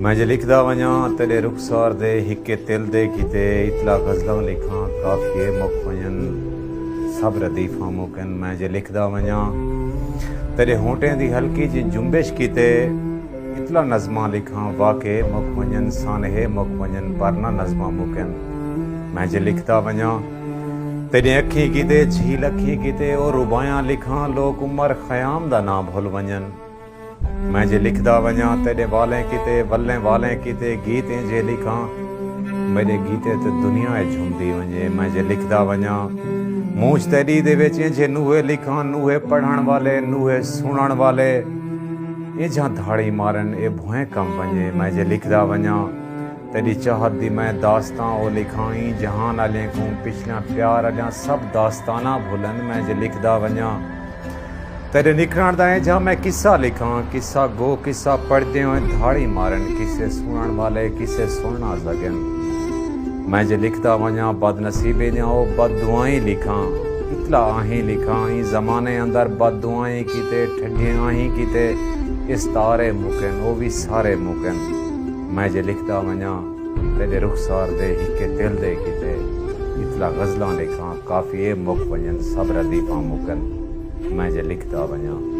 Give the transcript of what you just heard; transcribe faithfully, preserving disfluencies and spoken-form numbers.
میں جے لکھدا ونجاں تیݙے رخسار دے ہکے تل دے کیتے اتلا غزلاں لکھاں، قافیے مک ونڄن، سب ردیفاں مکن۔ میں جے لکھدا ونجاں تیݙے ہونٹیں دی ہلکی جی جنبش کیتے اتلا نظماں لکھاں، واقعے مک ونڄن، سانحے مک ونڄن، پر نہ نظماں مکن۔ میں جے لکھدا ونجاں تیݙے اکھیں کیتے، جھیل اکھیں کیتے او رباعیاں لکھاں، لوک عمر خیام دا ناں بھل ونڄن۔ میں جے لکھدا ونجاں تیݙے والیں کیتے، ولیں والیں کیتے گیت اینجھے لکھاں، میݙے گیتے تے دنیا اے جھمدی ونڄے۔ میں جے لکھدا ونجاں مونجھ تیݙی دے وچ اینجھے نوحے لکھاں، نوحے پڑھݨ والے، نوحے سݨݨ والے اینجھاں دھاڑی مارن، اے بھوئیں کم ونڄے۔ میں جے لکھدا ونجاں تیݙی چاہت دی میں داستاں او لکھاں، ایں جہان آلیاں کوں پچھلیاں پیار آلیاں سب داستاناں بھلن۔ میں جے لکھدا ونجاں تیݙے نکلݨ دا اینجھا میں قصہ لکھاں، قصہ گو قصہ پڑھدے ہوئے دھاڑی مارن، قصے سݨݨ والے قصے سݨ نہ سڳن۔ میں جے لکھدا ونجاں بد نصیبیں دیاں او بد دعائیں لکھاں، اتلا آہیں لکھاں، ایں زمانے اندر بد دعائیں کیتے، ٹھڈھیں آہیں کیتے استارے مکن، او وی سارے مکن۔ میں جے لکھدا ونجاں تیݙے رخسار دے ہکے تل دے کیتے اتلا غزلاں لکھاں، قافیے مک ونڄن، سب ردیفاں مکن۔ میں جے لکھدا ونجاں